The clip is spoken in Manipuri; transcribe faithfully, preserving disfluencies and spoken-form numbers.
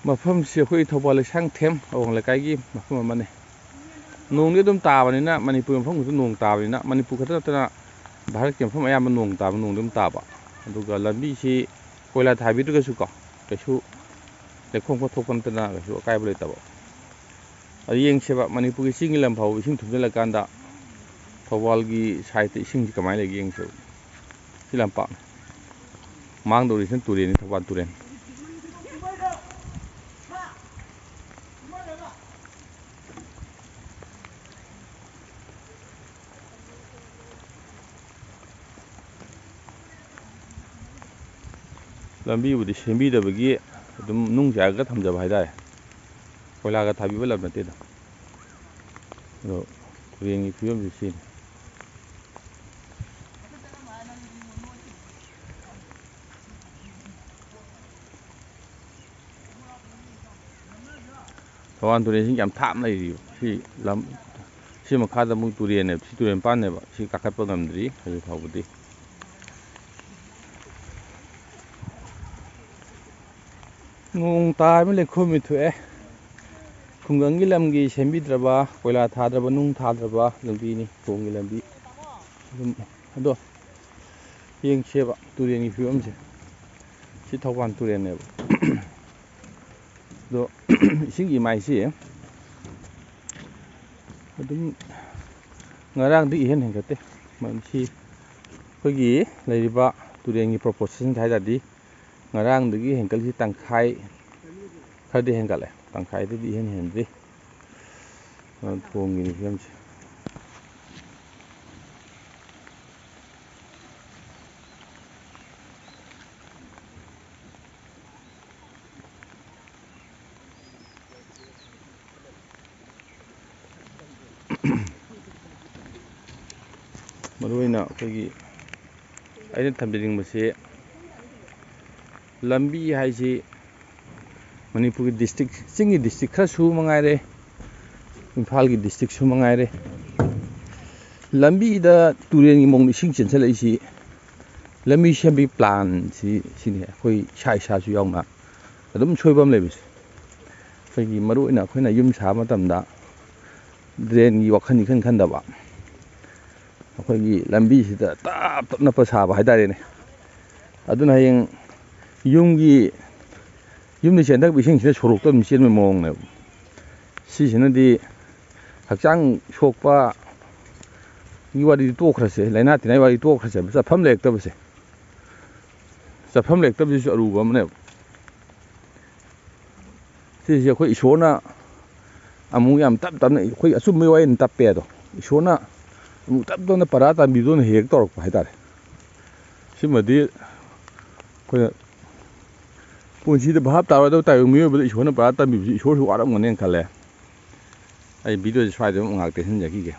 ꯃꯐꯝꯁꯤ ꯑꯩꯈꯣꯏ ꯊꯧꯕꯥꯜ ꯂꯩꯁꯥꯡꯊꯦꯝ ꯑꯋꯥꯡ ꯂꯩꯀꯥꯏꯒꯤ ꯃꯐꯝ ꯑꯃꯅꯤ꯫ ꯅꯣꯡꯗꯤ ꯑꯗꯨꯝ ꯇꯥꯕꯅꯤꯅ, ꯃꯅꯤꯄꯨꯔ ꯃꯐꯝ ꯈꯨꯗꯤꯡ ꯅꯣꯡ ꯇꯥꯕꯅꯤꯅ, ꯃꯅꯤꯄꯨꯔ ꯈꯛꯇ ꯅꯠꯇꯅ ꯚꯥꯔꯠꯀꯤ ꯃꯐꯝ ꯑꯌꯥꯝꯕ ꯅꯣꯡ ꯇꯥꯕ, ꯅꯣꯡꯗꯤ ꯑꯗꯨꯝ ꯇꯥꯕ꯫ ꯑꯗꯨꯒ ꯂꯝꯕꯤꯁꯤ ꯀꯣꯏꯂꯥ ꯊꯥꯕꯤꯗ꯭ꯔꯒꯁꯨꯀꯣ, ꯀꯩꯁꯨ ꯂꯩꯈꯣꯝ ꯈꯔ ꯊꯣꯛꯄ ꯅꯠꯇꯅ ꯀꯩꯁꯨ ꯑꯀꯥꯏꯕ ꯂꯩꯇꯕ꯫ ꯑꯗꯨ ꯌꯦꯡꯁꯦꯕ, ꯃꯅꯤꯄꯨꯔꯒꯤ ꯆꯤꯡꯒꯤ ꯂꯝ ꯐꯥꯎꯕ ꯏꯁꯤꯡ ꯊꯨꯝꯖꯤꯜꯂꯀꯥꯟꯗ ꯊꯧꯕꯥꯜꯒꯤ ꯁꯥꯏꯠꯇ ꯏꯁꯤꯡꯁꯤ ꯀꯃꯥꯏꯅ ꯂꯩꯒꯦ ꯌꯦꯡꯁꯦꯕ꯫ ꯁꯤ ꯂꯝꯄꯥꯛꯅꯤ꯫ ꯃꯥꯡꯗꯧꯔꯤꯁꯤꯅ ꯇꯨꯔꯦꯟꯅꯤ, ꯊꯧꯕꯥꯜ ꯇꯨꯔꯦꯟ꯫ ꯂꯝꯕꯤꯕꯨꯗꯤ ꯁꯦꯝꯕꯤꯗꯕꯒꯤ ꯑꯗꯨꯝ ꯅꯨꯡ ꯆꯥꯏꯔꯒ ꯊꯝꯖꯕ ꯍꯥꯏꯇꯥꯔꯦ꯫ ꯀꯣꯏꯂꯥꯒ ꯊꯥꯕꯤꯕ ꯂꯝ ꯅꯠꯇꯦꯗ꯫ ꯑꯗꯣ ꯇꯨꯔꯦꯟꯒꯤ ꯐꯤꯕꯝꯁꯤ ꯁꯤꯅꯤ꯫ ꯊꯧꯕꯥꯜ ꯇꯨꯔꯦꯟꯁꯤ ꯌꯥꯝ ꯊꯥꯞꯅ ꯂꯩꯔꯤꯕ꯫ ꯁꯤ ꯂꯝ, ꯁꯤ ꯃꯈꯥꯗ ꯑꯃꯨꯛ ꯇꯨꯔꯦꯟꯅꯦꯕ, ꯁꯤ ꯇꯨꯔꯦꯟ ꯃꯄꯥꯟꯅꯦꯕ, ꯁꯤ ꯀꯥꯈꯠꯄ ꯉꯝꯗ꯭ꯔꯤ ꯍꯧꯖꯤꯛ ꯐꯥꯎꯕꯗꯤ꯫ ꯅꯣꯡ ꯇꯥꯔꯕꯅꯤꯅ ꯂꯩꯈꯣꯝꯁꯤ ꯊꯣꯛꯑꯦ꯫ ꯈꯨꯡꯒꯪꯒꯤ ꯂꯝꯒꯤ ꯁꯦꯝꯕꯤꯗ꯭ꯔꯕ, ꯀꯣꯏꯂꯥ ꯊꯥꯗ꯭ꯔꯕ, ꯅꯨꯡ ꯊꯥꯗ꯭ꯔꯕ ꯂꯝꯕꯤꯅꯤ, ꯊꯣꯡꯒꯤ ꯂꯝꯕꯤ꯫ ꯑꯗꯨꯝ, ꯑꯗꯣ ꯌꯦꯡꯁꯦꯕ ꯇꯨꯔꯦꯟꯒꯤ ꯐꯤꯕꯝꯁꯦ꯫ ꯁꯤ ꯊꯧꯕꯥꯜ ꯇꯨꯔꯦꯜꯅꯦꯕ꯫ ꯑꯗꯣ ꯏꯁꯤꯡꯒꯤ ꯏꯃꯥꯏꯁꯤ ꯑꯗꯨꯝ ꯉꯔꯥꯡꯗꯤ ꯏꯍꯦꯟ ꯍꯦꯟꯒꯠꯇꯦ꯫ ꯃꯁꯤ ꯑꯩꯈꯣꯏꯒꯤ ꯂꯩꯔꯤꯕ ꯇꯨꯔꯦꯟꯒꯤ ꯄ꯭ꯔꯣꯄꯣꯔꯁꯟꯗ ꯍꯥꯏ ꯇꯥꯔꯗꯤ ꯉꯔꯥꯡꯗꯒꯤ ꯍꯦꯟꯒꯠꯂꯤꯁꯤ ꯇꯪꯈꯥꯏ, ꯈꯔꯗꯤ ꯍꯦꯟꯒꯠꯂꯦ, ꯇꯪꯈꯥꯏꯗꯩꯗꯤ ꯏꯍꯦꯟ ꯍꯦꯟꯗ꯭ꯔꯤ꯫ ꯑꯗꯨꯅ ꯊꯣꯡꯒꯤꯅꯤ ꯐꯤꯕꯝꯁꯦ꯫ ꯃꯔꯨ ꯑꯣꯏꯅ ꯑꯩꯈꯣꯏꯒꯤ ꯑꯩꯅ ꯊꯝꯖꯅꯤꯡꯕꯁꯤ, ꯂꯝꯕꯤ ꯍꯥꯏꯁꯤ ꯃꯅꯤꯄꯨꯔꯒꯤ ꯗꯤꯁꯇ꯭ꯔꯤꯛ, ꯆꯤꯡꯒꯤ ꯗꯤꯁꯇ꯭ꯔꯤꯛ ꯈꯔꯁꯨ ꯃꯉꯥꯏꯔꯦ, ꯏꯝꯐꯥꯜꯒꯤ ꯗꯤꯁꯇ꯭ꯔꯤꯛꯁꯨ ꯃꯉꯥꯏꯔꯦ, ꯂꯝꯕꯤꯗ ꯇꯨꯔꯦꯟꯒꯤ ꯃꯑꯣꯡꯗ ꯏꯁꯤꯡ ꯆꯦꯟꯁꯤꯜꯂꯛꯏꯁꯤ, ꯂꯝꯕꯤ ꯁꯦꯝꯕꯒꯤ ꯄ꯭ꯂꯥꯟꯁꯤ ꯁꯤꯅꯤ, ꯑꯩꯈꯣꯏ ꯏꯁꯥ ꯏꯁꯥꯁꯨ ꯌꯥꯎꯅ ꯑꯗꯨꯝ ꯁꯣꯏꯕ ꯑꯃ ꯂꯩꯕꯁꯦ꯫ ꯑꯩꯈꯣꯏꯒꯤ ꯃꯔꯨꯑꯣꯏꯅ ꯑꯩꯈꯣꯏꯅ ꯌꯨꯝ ꯁꯥꯕ ꯃꯇꯝꯗ ꯗ꯭ꯔꯦꯟꯒꯤ ꯋꯥꯈꯜ ꯏꯈꯟ ꯈꯟꯗꯕ, ꯑꯩꯈꯣꯏꯒꯤ ꯂꯝꯕꯤꯁꯤꯗ ꯇꯞ ꯇꯞ ꯅꯞꯄ ꯁꯥꯕ ꯍꯥꯏꯇꯥꯔꯦꯅꯦ꯫ ꯑꯗꯨꯅ ꯍꯌꯦꯡ ꯌꯨꯝꯒꯤ, ꯌꯨꯝꯗ ꯆꯦꯟꯊꯔꯛꯄ ꯏꯁꯤꯡꯁꯤꯅ ꯁꯣꯔꯣꯛꯇ ꯑꯗꯨꯝ ꯆꯦꯟꯕꯒꯤ ꯃꯑꯣꯡꯅꯦꯕ꯫ ꯁꯤꯁꯤꯅꯗꯤ ꯍꯛꯆꯥꯡ ꯁꯣꯛꯄꯒꯤ ꯋꯥꯔꯤꯗꯤ ꯇꯣꯛꯈ꯭ꯔꯁꯦ, ꯂꯥꯏꯅꯥ ꯇꯤꯟꯅꯥꯒꯤ ꯋꯥꯔꯤ ꯇꯣꯛꯈ꯭ꯔꯁꯦ, ꯆꯠꯐꯝ ꯂꯩꯔꯛꯇꯕꯁꯦ, ꯆꯠꯐꯝ ꯂꯩꯔꯛꯇꯕꯁꯤꯁꯨ ꯑꯔꯨꯕ ꯑꯃꯅꯦꯕ꯫ ꯁꯤꯁꯦ ꯑꯩꯈꯣꯏ ꯏꯁꯣꯔꯅ ꯑꯃꯨꯛ ꯌꯥꯝ ꯇꯞ ꯇꯞꯅ, ꯑꯩꯈꯣꯏ ꯑꯆꯨꯝꯕꯒꯤ ꯋꯥꯔꯤꯅ ꯇꯞꯄꯦ ꯑꯗꯣ, ꯏꯁꯣꯔꯅ ꯑꯃꯨꯛ ꯇꯞ ꯇꯞꯅ ꯄꯔꯥ ꯇꯥꯟꯕꯤꯗꯨꯅ ꯍꯦꯛ ꯍꯦꯛ ꯇꯧꯔꯛꯄ ꯍꯥꯏꯇꯥꯔꯦ꯫ ꯁꯤꯃꯗꯤ ꯑꯩꯈꯣꯏꯅ ꯄꯨꯟꯁꯤꯗ ꯚꯥꯞ ꯇꯥꯔꯣꯏꯗꯕ ꯇꯥꯏꯕꯪ ꯃꯤꯑꯣꯏꯕꯗ ꯏꯁꯣꯔꯅ ꯄꯔꯥ ꯇꯝꯕꯤꯕꯁꯤ ꯏꯁꯣꯔꯁꯨ ꯋꯥꯔꯝꯒꯅꯦꯅ ꯈꯜꯂꯦ꯫ ꯑꯩ ꯚꯤꯗꯤꯑꯣꯁꯦ ꯁ꯭ꯋꯥꯏꯗ ꯑꯃꯨꯛ ꯉꯥꯏꯍꯥꯛ ꯇꯦꯟꯁꯤꯟꯖꯈꯤꯒꯦ꯫